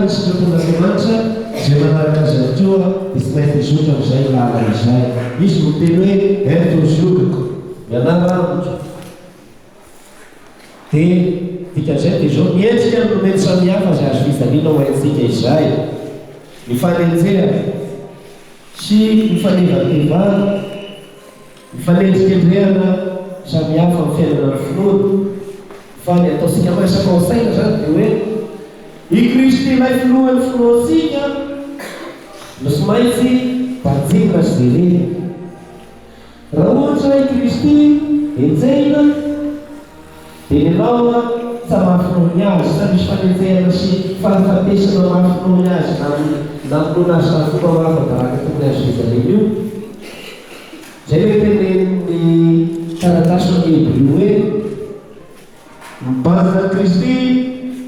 ny sitrapon'Andriamanitra, izay manaraka Azy ihany koa dia tsy maintsy hizotra amin'izay lalana izay. Izy no miteny hoe, Ento ny ziogako, mianara amiko. Dia dikan'izay dia izao, ny endrika no mety samihafa izay azo fijaliana ho haintsika izay. Ny fanenjehana sy ny fanevatevana. Ny fanendrikendrehana samihafa amin'ny fiainana ny finoana, fa ny ataontsika masaka ao an-tsaina izany dia hoe i Kristy ilay Filohan'ny finoantsika no tsy maintsy banjinina sy jerena. Raha ohatra i Kristy enjehina dia ny anao an tsa mafy noho ny azy, tsa misy fanenjehana sy fahafatesana mafy noho ny azy namonoana azy tamin'ny fomba mahafa-baraka tokony azo fijaliana io. Izay ilay tenenin'ny taratasy ho an'ny Hebrio hoe, Mibanjina an'i Kristy,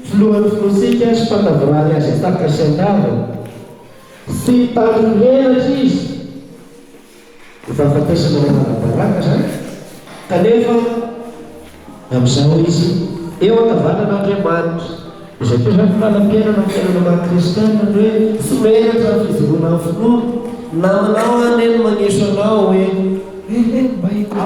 Filohan'ny finoantsika sy Mpandavorary azy an-tsaka sy an-davany. Tsy mitandro ny henatra Izy, ny fahafatesana manala-baraka izany, kanefa amin'izao Izy eo ankavanan'Andriamanitra. Izay koa izany lalam-piainana amin'ny fiainana maha kristiana ny hoe tsy menatra ny fijoroana amin'ny finoana. Namanao anie no maneso anao hoe eh eh mba eko.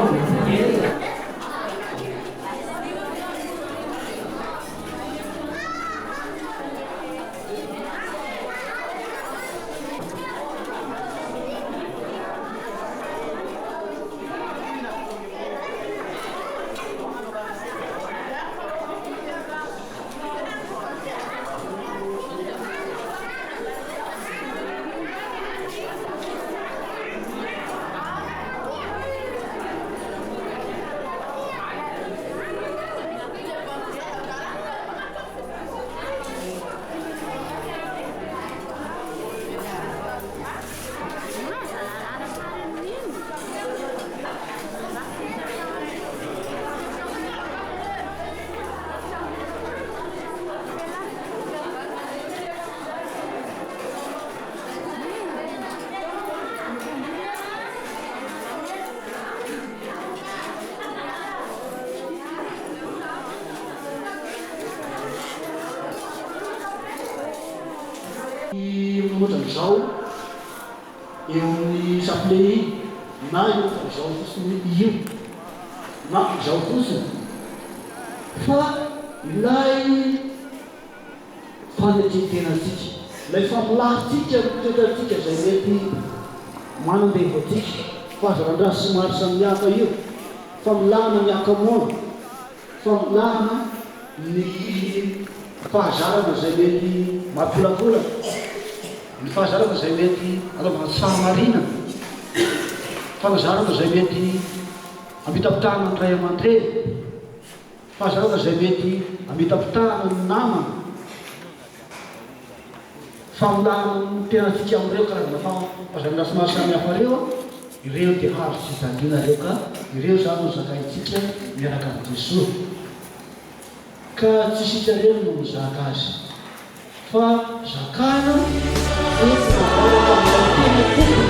Ohatran'izao eo amin'ny chapelet iny na io ohatran'izao fotsiny io na izao fotsiny fa ilay fanetren-tenantsika, ilay famolahantsika ny toetrantsika izay mety manandevo antsika, fahazaran-draha somary samihafa io, famolahana ny hakamoana, famolahana ny fahazarana izay mety mampiolakolaka, ny fahazarana izay mety anaovana tsy fahamarinana, fanazarana izay mety hamitapitahana ny ray aman-dreny, fahazarana izay mety hamitapitahana ny namana, famolahana ny tenantsika amin'ireo karazana fahazarana somary samihafa ireo, ireo dia hazo fijaliana ireo ka ireo izany no zakaintsika miaraka amin'i Jesoa. Ka tsy isika irery no mizaka azy. Fa zakana entina vavaka amin'ilay tena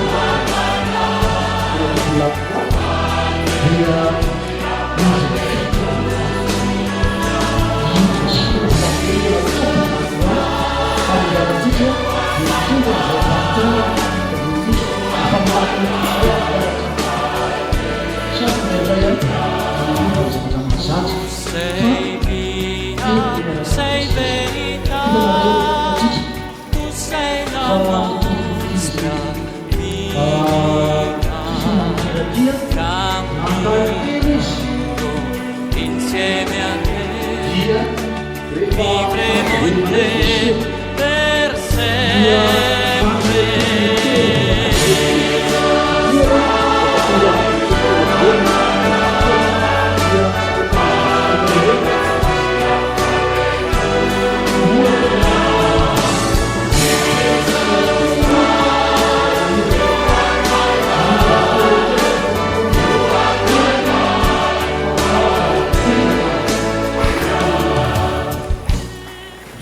tompony tena tompony lakolosy dia izy io Jesoa ilay tena tompony lakolosy famonjana antsika dia tonga amin'izao fahantrana tadiavintsika efa maty sady indraindray an manova ny zavatra mahazatra fa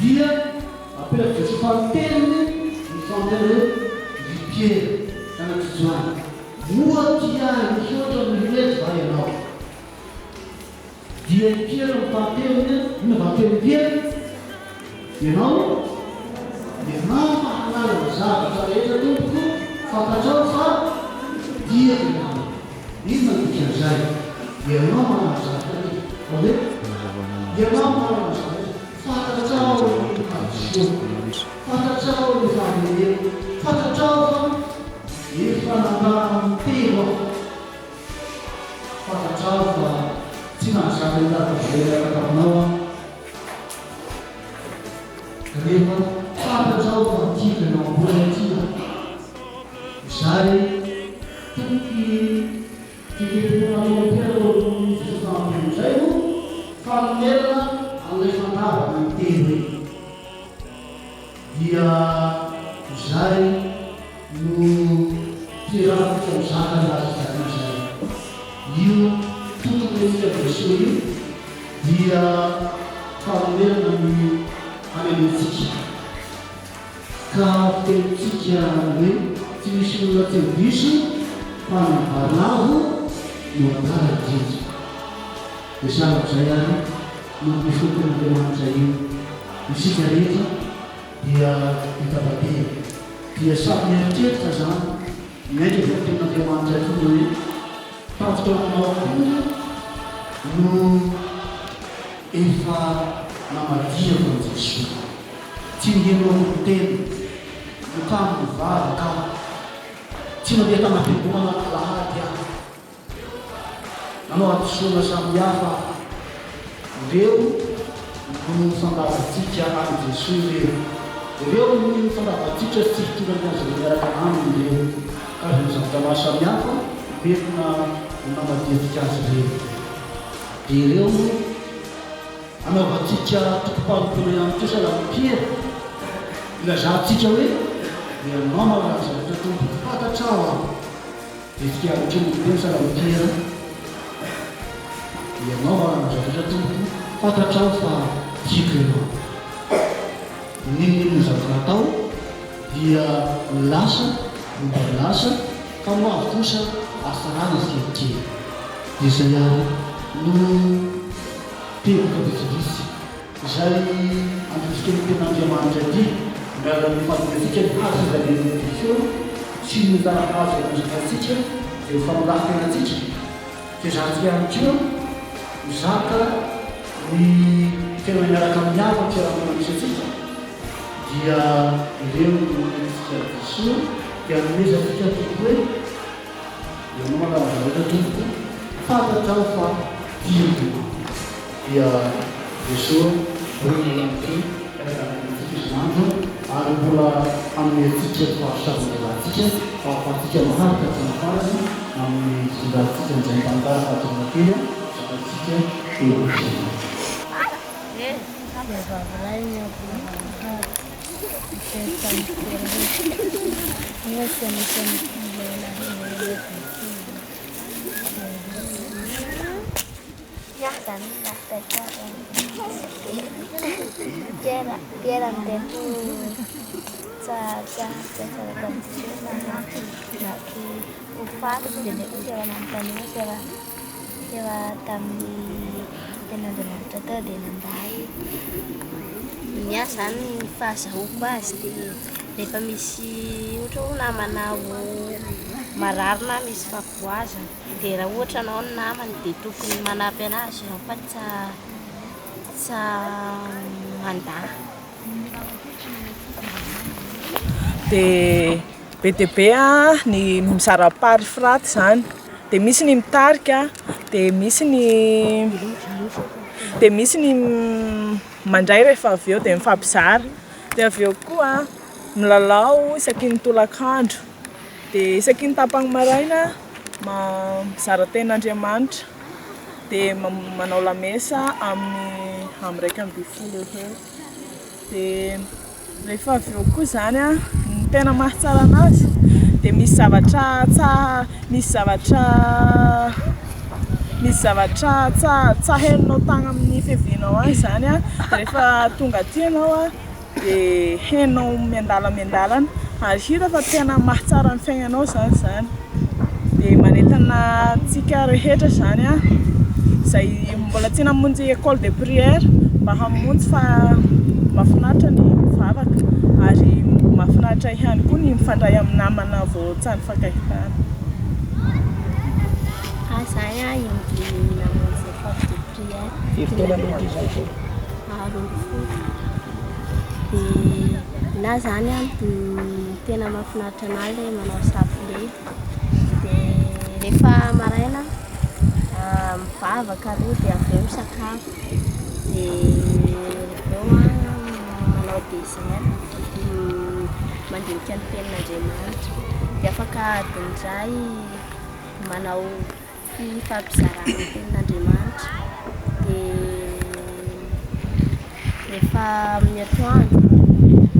Dia apetrako Jesoa fanintelony ny fanontaniana hoe, Ry Piera, zanak'i Joany, moa tia ahy mihoatra noho ireto va ianao? Dia i Piera no fanintelony, inona valintenin'i Piera? Ianao? zavatra rehetra Tompoko, fantatrao fa tiako Ianao. Inona no dikan'izay? Ianao manana zavatra rehetra. Fa hoe, Ianao manana zavatra rehetra. Fantatrao ny hadisoako. Fantatrao ny fahalemeko. Fantatrao fa efa nandà ny telo aho. Fantatrao fa tsy nahazaka nitady vola niaraka taminao aho. Kanefa fantatrao fa tiako ianao, mbola tia ahy. Izay toky fihetseham-po nataon'i Piera teo amin'i Jesosy tamin'ny izay no fanonerana an'ilay fandavana niteny hoe, Dia izay no fiarahantsika mizaka ny laza izay. Io toky nomentsika Jesoa io dia fanonerana ny halementsika. Ka fitenintsika hoe tsy misy olona tsy ho diso fa ny valavo no adala indrindra. Dia sahala amin'izay ary no mifoton'Andriamanitra io. Isika rehetra dia hita-batemy. Dia samy mieritreritra izany, miainga avy amin'ny tenin'Andriamanitra foana hoe, tamin'ny fotoana manao akory no efa namadihako an'i Jesoa. Tsy nihenoako ny teny, nokamy nivavaka aho. Tsy nandeha tany am-piangonana alahady aho. Nanao hadisoana samihafa aho. Ireo no fandavantsika an'i Jesoa ireo. Ireo no fandavantsika sy tsy fitorana azy ireo miaraka aminy ireo. Karazana zavatra maro samihafa nentina namadihantsika azy ireo. Dia ireo no anaovantsika tokim-panompoana ihany koa sahala amin'i Piera. Ilazantsika hoe, Ianao mahalala ny zavatra Tompo, fantatrao aho. Hetsika ihany koa ny teny sahala amin'i Piera, Ianao mahalala ny zavatra Tompoko, fantatrao fa tiako Ianao. N'inon'inona zavatra natao dia ny lasa no mba lasa fa ny ho avy kosa hatsarana tsikelikely. Dia izay àry no teboka vitsivitsy izay andrisika ny Tenin'Andriamanitra ity, miala amin'ny fanomezantsika ny hazo fijalian'i Jesoa sy ny hazo andrasantsika izay ho famolahan-tenantsika. Fiezahantsika ihany koa mizaka ny fiainana miaraka amin'ny hafa amin'ny fiarahamonina misy antsika dia ireo no omentsika Jesoa dia anomezantsika toky hoe ianao malala zavatra tompoko fantatrao fa tiako ianao dia Jesoa vonona ihany koa hiaraka amintsika isan'andro ary mbola hanome antsika fahasoavana ilaintsika hahafahantsika maharitra hatramin'ny farany amin'ny fitondrantsika an'izay tantara fahatonga kely zakantsika eo amin'ny fiainana. Ho faty dia nefa tsy efa nanontaniana tsy efa tsy efa tamin'ny tenin'Andriamanitra tao dia nandà izy. Ny ahy izany ny fahazahoako azy dia rehefa misy ohatra hoe namanao marary na misy fahavoazana dia raha ohatra anao ny namany dia tokony manampy anazy ianao fa tsy tsy mandà. Dia Be dia be ny mizara pary firaty izany, dia misy ny mitarika, dia misy ny dia misy ny mandray rehefa avy eo dia mifampizara, dia avy eo koa milalao isaky ny tolakandro, dia isaky ny tapany maraina mizara tenin'Andriamanitra, dia manao lamesa amin'ny amin'ny 11 eo ho eo. Dia rehefa avy eo koa izany an, ny tena mahatsara anazy dia misy zavatra tsa misy zavatra misy zavatra tsa tsa henonao tagny amin'ny fiavianao agny izany an, dia rehefa tonga aty ianao an dia henonao miandalana miandalana ary hita fa tena mahatsara ny fiaignanao izany izany. Dia manentana antsika rehetra izany an, izay mbola tsy namonjy école de prière mba hamonjy fa. Mahafinaritra ny mivavaka ary mahafinaritra ihany koa ny mifandray amin'ny namana vao tsy nifankahitana. Ahy zany a indimy namonjy école de prière. Firy taona aloha ity izany zao? 12. Dia ny ahy zany a tena mahafinaritra anahy ilay manao chapelet. Dia rehefa maraina mivavaka aloha dia avy eo misakafo. Dia avy eo manao dessert, mandinika ny tenin'Andriamanitra. Dia afaka adiny iray manao fifampizarana ny tenin'Andriamanitra. Dia rehefa amin'ny atoandro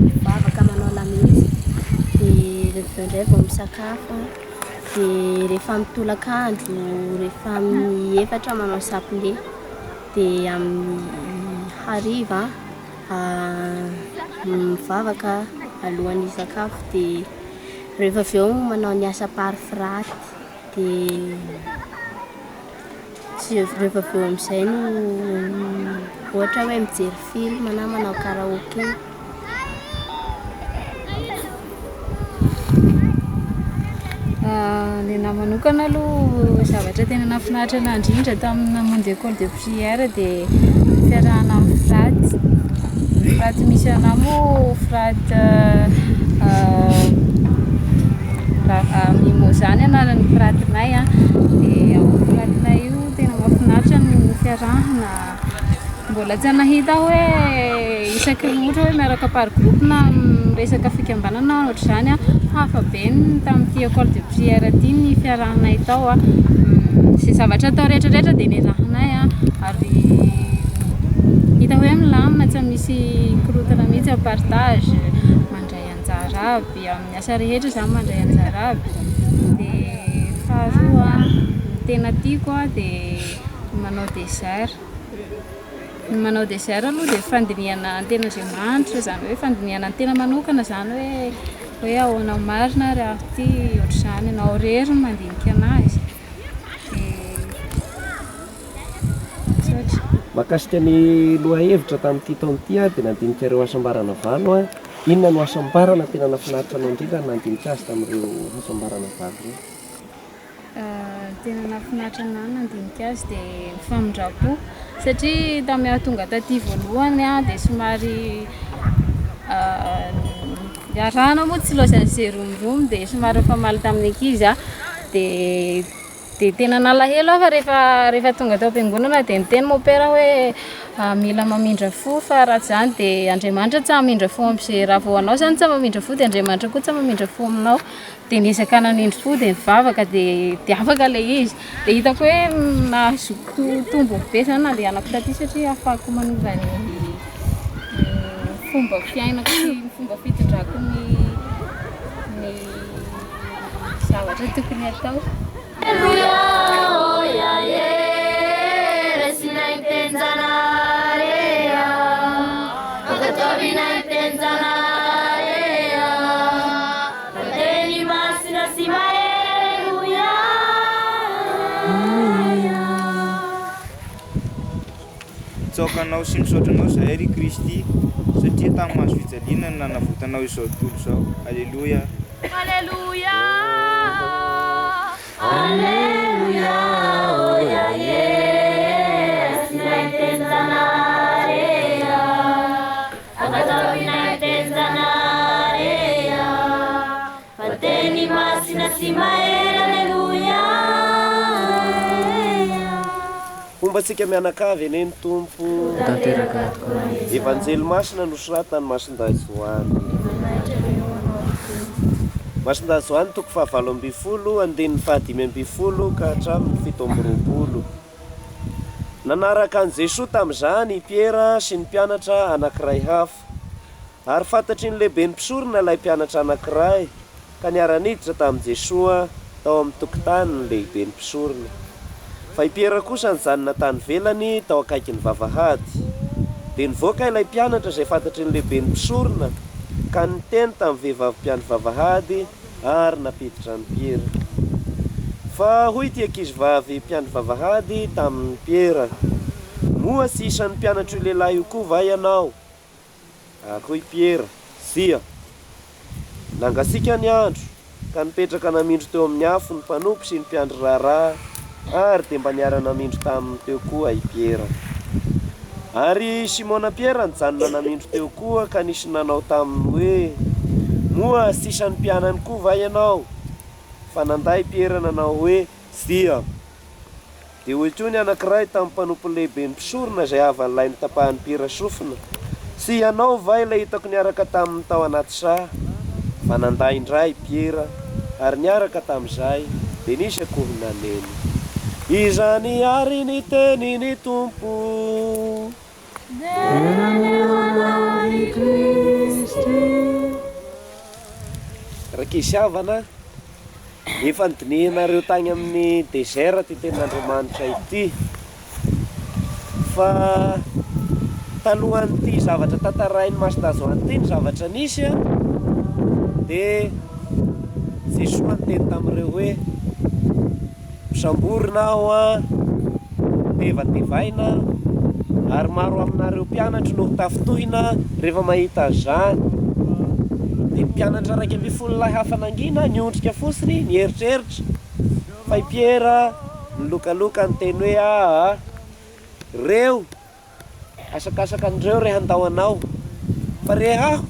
mivavaka manao lamesa. Dia rehefa avy eo indray vao misakafo. Dia rehefa amin'ny tolakandro, rehefa amin'ny efatra manao chapelet. Dia amin'ny hariva mivavaka alohan'ny hisakafo. Dia rehefa avy eo manao ny asa parifraty. Dia rehefa avy eo amin'izay no ohatra hoe mijery film na manao karaoke. Ny anahy manokana aloha zavatra tena nahafinaritra anahy indrindra tamin'ny namonjy école de prière dia ny fiarahana amin'ny fraty. Ny fraty misy anahy moa fraty Mimoza ny anaran'ny fratinay an, dia ao amin'ny fratinay io tena mahafinaritra ny fiarahana. Mbola tsy nahita aho hoe isaky ny ohatra hoe miaraka par groupe na miresaka fikambanana na ohatr'izany an, hafa be ny tamin'ity école de prière ity ny fiarahanay tao an, izay zavatra atao rehetra rehetra dia niarahanay an, ary hita hoe milamina tsy misy korontana mihitsy en partage, mandray anjara aby, amin'ny asa rehetra izany mandray anjara aby, dia faharoa ny tena tiako an dia ny manao dessert. Ny manao dessert aloha dia fandinihana ny tenin'Andriamanitra, izany hoe fandinihana ny tena manokana izany hoe hoe ahoana marina ary aho ity, ohatr'izany, ianao irery no mandinika an'azy. Dia misaotra. Mahakasika ny lohahevitra tamin'ity taona ity aho dia nandinika ireo hasambarana valo aho. Inona no hasambarana tena nahafinaritra anao indrindra ny nandinika azy tamin'ireo hasambarana valo ireo? Ny tena nahafinaritra anahy nandinika azy dia ny famindram-po satria tamin'ny aho tonga taty voalohany aho dia somary niarahana moa tsy laozan'izay romoromo dia somary nifamaly tamin'ny ankizy aho dia dia tena nalahelo aho fa rehefa rehefa tonga tao am-piangonana dia niteny mopera hoe mila mamindra fo fa raha tsy izany dia Andriamanitra tsy hamindra fo amin'izay raha vao anao izany tsy mamindra fo dia Andriamanitra koa tsy mamindra fo aminao. Dia niezaka nanindry fo dia nivavaka dia dia afaka ilay izy. Dia hitako hoe nahazoako tombony be izany nandehanako taty satria ahafahako manova ny fomba fiainako sy ny fomba fitondrako ny ny zavatra tokony hatao. Mitsaoka Anao sy misaotra Anao izahay, ry Kristy, satria tamin'ny hazo fijaliana no nanavotanao izao tontolo izao. Aleloia. Aleloia, Aleloia, oia e, Asinay tenjanahary e, Ankatoavinay tenjanahary e, Fa teny masina sy mahery, Aleloia e. Homba antsika mianakavy anie ny Tompo. Ho tanteraka tokoa izany. Evanjely masina nosoratan'i Masindahy Joany. Voninahitra anie ho Anao ry Tompo. Masindahy Joany toko faha-18 andininy faha-15 ka hatramin'ny 27. Nanaraka an'i Jesoa tamin'izany i Piera sy ny mpianatra anankiray hafa. Ary fantatry ny lehiben'ny mpisorona ilay mpianatra anankiray, ka niara-niditra tamin'i Jesoa tao amin'ny tokotanin'ny lehiben'ny mpisorona. Fa i Piera kosa nijanona tany ivelany tao akaikin'ny vavahady. Dia nivoaka ilay mpianatra izay fantatry ny lehiben'ny mpisorona, ka niteny tamin'ny vehivavy mpiandry vavahady ary nampiditra an'i Piera. Fa hoy ity ankizivavy mpiandry vavahady tamin'i Piera, Moa tsy isan'ny mpianatr'io lehilahy io koa va ianao? Ary hoy Piera, Tsia. Nangasiaka ny andro, ka nipetraka namindro teo amin'ny afo ny mpanompo sy ny mpiandry raharaha, ary dia mba niara-namindro taminy teo koa i Piera. Ary i Simona Piera nijanona namindro teo koa, ka nisy nanao taminy hoe, Moa sisan'ny mpianany koa va ianao? Fa nandà i Piera nanao hoe, Tsia. Dia hoy koa ny anankiray tamin'ny mpanompon'ny lehiben'ny mpisorona izay havan'ilay notapahan'i Piera sofina, Tsy ianao va ilay hitako niaraka taminy tao anaty saha? Fa nandà indray i Piera, ary niaraka tamin'izay dia nisy akoho naneno. Izany àry ny tenin'ny Tompo. Rankizy havana, efa nodinihinareo tany amin'ny désert ity tenin'Andriamanitra ity, fa talohan'ity zavatra tantarain'i Masindahy Joany ity ny zavatra nisy dia Jesoa niteny tamin'ireo hoe. Hosamborina aho an, hotevatevaina, ary maro aminareo mpianatro no ho tafintohina rehefa mahita an'izany. Dia ny mpianatra 11 lahy hafa nangina, niondrika fotsiny, nieritreritra, fa i Piera nilokaloka niteny hoe, Aa, reo! Asakasaka an'ireo re handao anao, fa re aho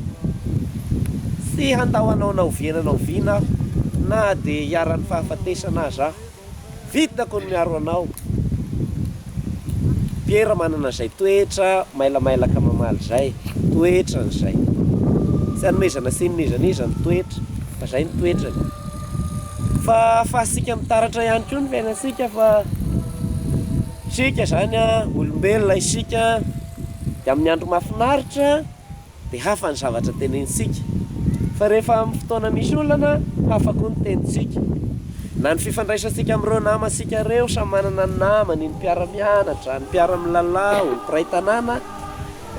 tsy handao anao na oviana na oviana aho, na dia hiharan'ny fahafatesana aza aho. Vitako ny miaro anao. Piera manana izay toetra mailamailaka mamaly izay, toetrany izay. Tsy anomezana tsiny n'iza n'iza ny toetra, fa izay ny toetrany. Fa ahafahantsika mitaratra ihany koa ny fiainantsika fa. Isika izany olombelona isika dia amin'ny andro mahafinaritra dia hafa ny zavatra tenenintsika fa rehefa amin'ny fotoana misy olana hafa koa ny tenintsika. Na ny fifandraisantsika amin'ireo namantsika ireo samy manana ny namany, ny mpiara-mianatra, ny mpiara-milalao, ny mpiray tanàna.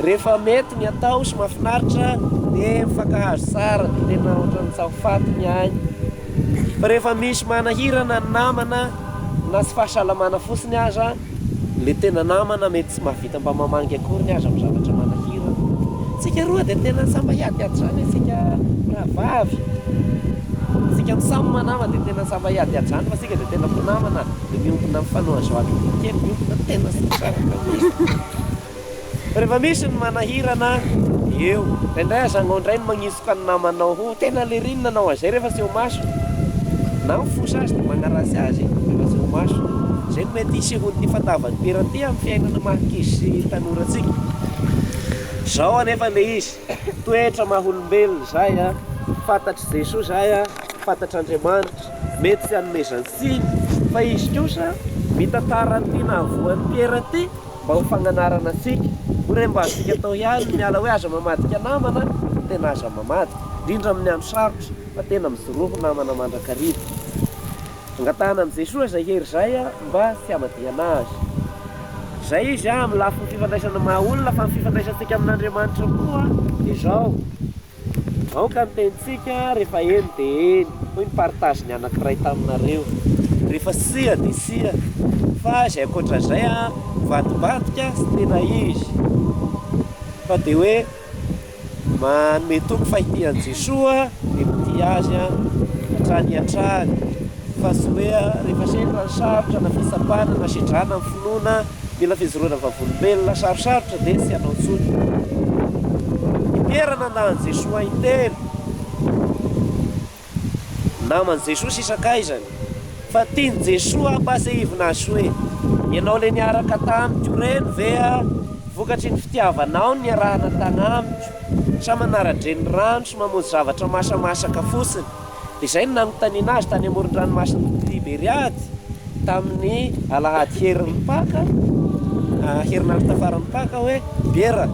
Rehefa mety ny atao sy mahafinaritra dia mifankahazo tsara dia tena ohatran'ny tsy ho faty ny aina. Fa rehefa misy manahirana ny namana na tsy fahasalamana fotsiny aza, le tena namana mety tsy mahavita mba mamangy akoriny aza amin'ny zavatra manahirana. Tsika roa dia tena samy mba hiadiady zany isika rahavavy. Tsika samy manama dia tena samy mba hiadiady zany fa tsika dia tena mpinamana dia miombona mifanoa joie de vivre kely miombona tena tsy misaraka mihitsy. Rehefa misy ny manahirana eo. Indraindray aza anao indray no magnitsoka ny namanao ho tena lery ny nanao an'izay rehefa tsy eo maso. Na mifosa azy dia magnaratsy azy rehefa tsy eo maso. Izay no mety hisehoan'ity fandavan'ny pera ity amin'ny fiainana maha ankizy sy tanora antsika. Izao anefa ilay izy, toetra maha olombelona izay an, fantatr'i Jesoa izay an, fantatr'Andriamanitra, mety tsy hanomezan-tsiny fa izy kosa mitantara an'ity nahavoan'i Piera ity. Mba ho fagnanarana antsika. Moa re mba azontsika atao ihany ny miala hoe aza mamadika namana, tena aza mamadika, indrindra amin'ny andro sarotra, fa tena mijoroa ho namana mandrakariva. Angatahana amin'i Jesoa izay hery izay mba tsy hamadihana azy. Izay izy amin'ny lafiny fifandraisana maha olona fa ny fifandraisantsika amin'Andriamanitra koa dia izao. Aoka ny tenintsika rehefa eny dia eny, hoy ny partage ny anankiray taminareo. Rehefa tsia dia tsia, fa izay ankoatra izay mivadibadika tsy tena izy. Fa dia hoe manome toky fa hitia an'i Jesoa dia mitia Azy hatrany hatrany. Fa tsy hoe rehefa sendra ny sarotra na fitsapana na sedrana ny finoana, Mila fijoroana vavolombelona sarosarotra dia tsy hanao intsony. I Piera nandà an'i Jesoa intelo. Naman'i Jesoa sy sakaizany. Fa tian'i Jesoa hampahatsiahivina azy hoe, Ianao ilay niaraka tamiko ireny ve vokatry ny fitiavanao no niarahana tagnamiko sa manara-drenirano sy mamonjy zavatra masamasaka fotsiny? Dia izay no nanontaniana azy tany amoron-dranomasin'i Tiberiady, tamin'ny alahady herin'ny Paka, herinandro tafaran'ny Paka, hoe, Piera,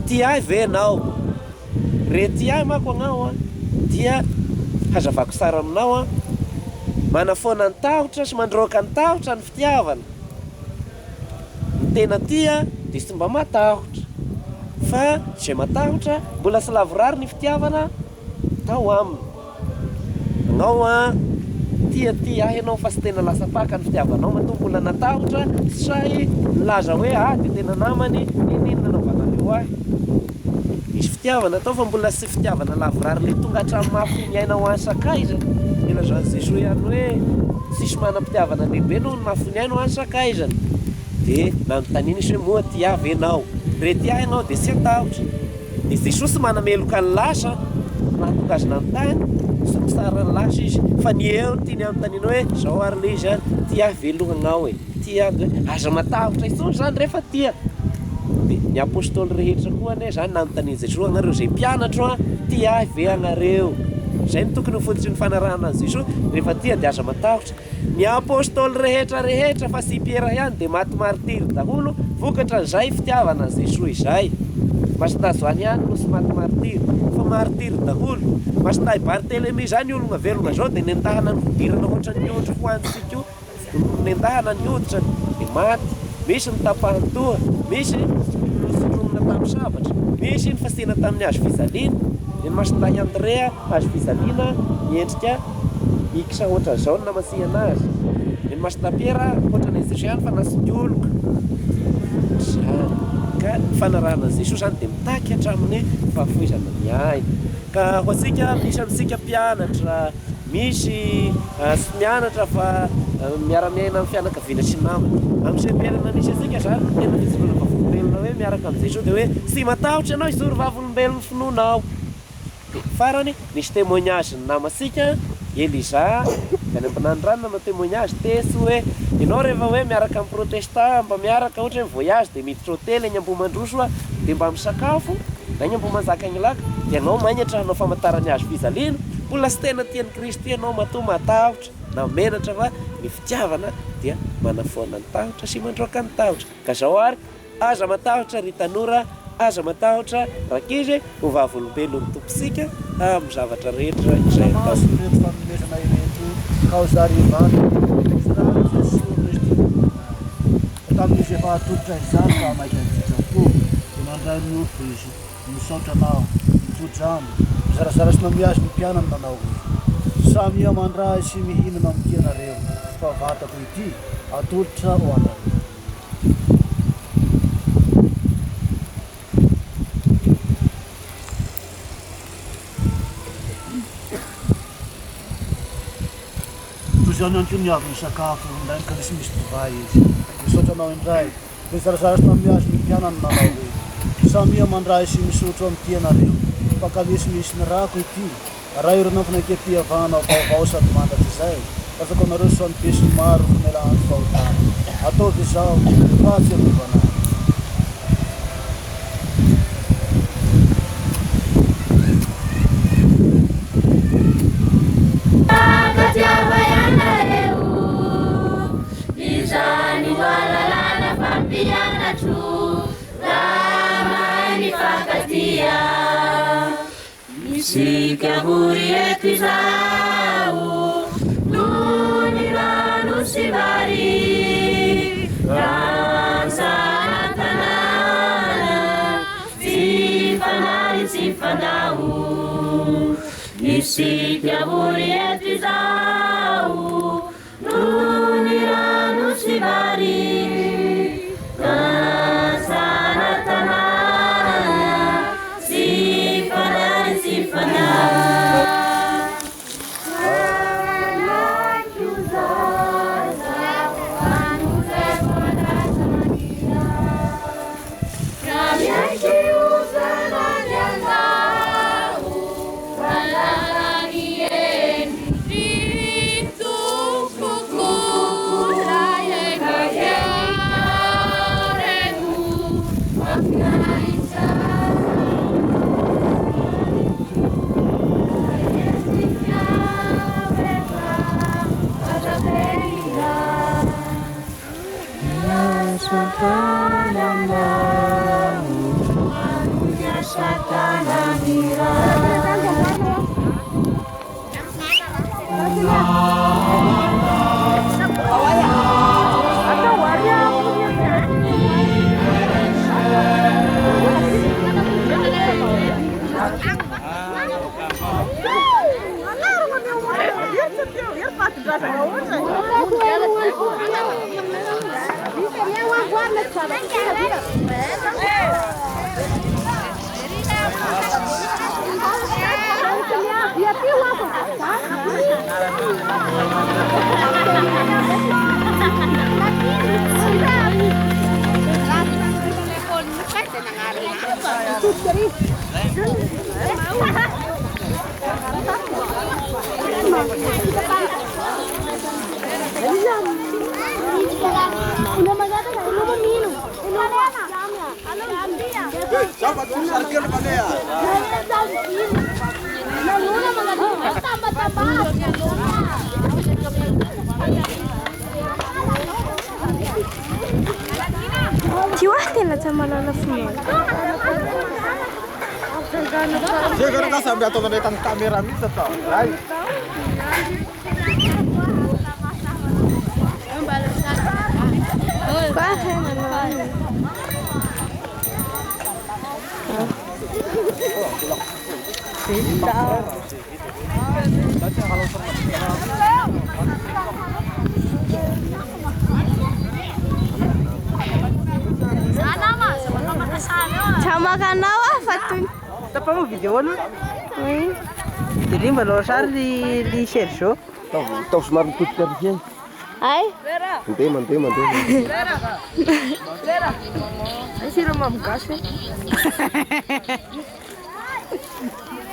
tia ahy ve ianao? Re tia ahy manko ianao, dia hazavako tsara aminao, manafoana ny tahotra sy mandroaka ny tahotra ny fitiavana. Ny tena tia dia tsy mba matahotra, fa izay matahotra mbola tsy lavorary ny fitiavana. Tao aminy. Anao an, tia tia ahy ianao fa tsy tena lasa-paka ny fitiavanao matoa mbola natahotra tsy sahy nilaza hoe ahy dia tena namany, n'inon'inona nanaovanareo ahy. Misy fitiavana atao fa mbola tsy fitiavana lavorary le tonga hatramin'ny mahafoy ny aina ho an'ny sakaizany. Nilazan'i Jesoa ihany hoe tsisy manam-pitiavana lehibe noho ny mahafoy ny aina ho an'ny sakaizany. Dia nanontaniana izy hoe moa tia ahy ve ianao? Re tia ahy ianao dia tsy hatahotra. Dia Jesoa tsy manameloka ny lasa nahatonga azy nanontany, tsy mitsara ny lasa izy fa ny eo no tiany hanontaniana hoe izao ary le izy an, tia ahy ve aloha ianao e? Tia ahy ve? Aza matahotra intsony izany rehefa tia. Dia ny apostoly rehetra koa anie izany nanontanian'i Jesoa, anareo izay mpianatro an, tia ahy ve ianareo? Izay no tokony ho fototry ny fanarahana an'i Jesoa, rehefa tia dia aza matahotra. Ny Apostoly rehetra rehetra fa tsy i Piera ihany dia maty martiry daholo vokatra an'izay fitiavana an'i Jesoa izay. Masindahy Joany ihany no tsy maty martiry fa martiry daholo. Masindahy Barthelemy izany olona velona izao dia nendahana nihodirana hoatran'ny ondry hohanintsika io nendahana ny hoditrany dia maty. Misy ny tapahan-doha, misy notsindronina tamin'ny sabatra, misy nofasiana tamin'ny hazo fijaliana. Ny an'i Masindahy Andrea hazo fijaliana miendrika X ohatran'izao no namasihana azy. Ny an'i Masindahy Piera ohatran'i Jesoa ihany fa nasiany oloka. Izany. Ka ny fanarahana an'i Jesoa izany dia mitaky hatramin'ny fahafoizana ny aina. Ka ho antsika, misy amintsika mpianatra, misy tsy mianatra fa miara-miaina amin'ny fianakaviana sy namana. Amin'ny seha-piainana misy antsika izany no tena fijoroana vavolombelona hoe miaraka amin'i Jesoa dia hoe tsy matahotra ianao hijoro vavolombelon'ny finoanao. Dia farany, nisy témoignage ny namantsika, Eliza, avy any Ambinanirano nanao témoignage tetsy hoe, ianao rehefa hoe miaraka amin'ny protestant, mba miaraka ohatra hoe mi-voyage dia miditra hotely eny Ambohimandroso a, dia mba misakafo, na eny Ambohimanjaka Ilaka, dia ianao mainatra hanao famantaran'ny hazo fijaliana, mbola tsy tena tian'i Kristy ianao matoa matahotra na menatra fa ny fitiavana dia manafoana ny tahotra sy mandroaka ny tahotra. Ka zao ary, Aza matahotra ry tanora, aza matahotra rankizy, ho vavolombelon'ny Tompontsika amin'ny zavatra rehetra izay atao. Maso ireto fanomezana ireto ka ho zary vatana sy ran'i Jesoa Kristy Tomponay. Fa tamin'izy efa hatolotra izany fa hamaika ny sitrapo, dia nandray ny mofo Izy, nisaotra Anao, nitso-drano, nizarazara sy namoy azy ny mpianany nanao hoe, Samia mandray sy mihinana amin'ity ianareo, fa vatako ity, atolotra ho anareo. Toy izany ihany koa ny avy nisakafo, indray ny kalisy misy divay izy. Misaotra anao indray. Dia zarazara sy nanome azy ny mpianany nanao hoe, Samia mandray sy misotro amin'ity ianareo, fa kalisy misy ny rako ity, Ray ry nofy nekem-pihavanana vaovao sady mandrakizay, Latsako anareo soa ny besinimaro ho famelana ny fahotana. Ataovy izao, fahatsiarovana ahy. Mifankatiava ianareo, izany ho alalana fampianatro, raha mahay mifankatia. Isika vory eto izao noho ny rano sy vary Rantsana an-tanàna tsy fanary tsy fandao Isika vory eto izao Noho ny rano sy vary Rantsana an-tanàna Tsy fanary tsy fanahy Ty hoa tena tsy mahalala fomba. Zay ka samby ataonareo tamin'ny caméra mihitsy atao. Ay. Tsy maka anao aho fa toy. T'as pas mon vidéo aloha? Oui. De ry mba sary ry ry Sergio. Ataovy somary mitodika ary kely. Ay. Mandeha, mandeha, mandeha. Siramamy gasy.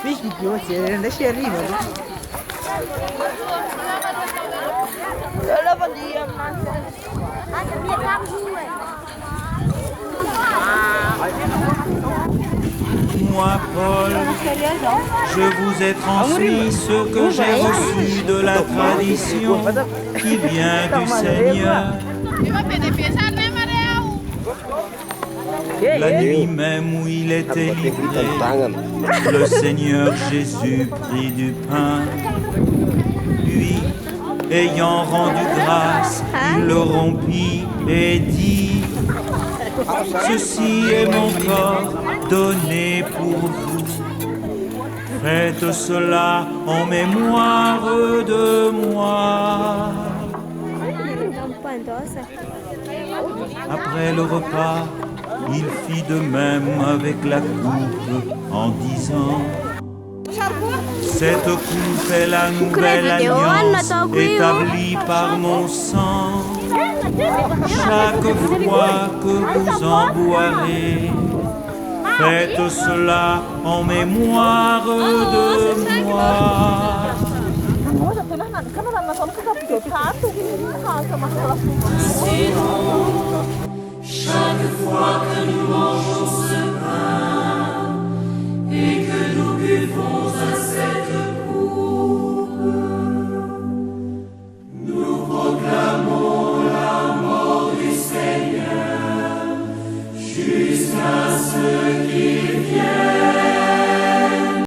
Misy vidéo jerena sy hariva aloha. Moi, Paul, je vous ai transmis ce que j'ai reçu de la tradition qui vient du Seigneur. La nuit même où il était livré, le Seigneur Jésus prit du pain. Puis, ayant rendu grâce, il le rompit et dit, Ceci est mon corps donné pour vous. Faites cela en mémoire de moi. Après le repas, il fit de même avec la coupe en disant Cette coupe est la nouvelle alliance établie par mon sang. Chaque fois que vous en boirez, faites cela en mémoire de moi.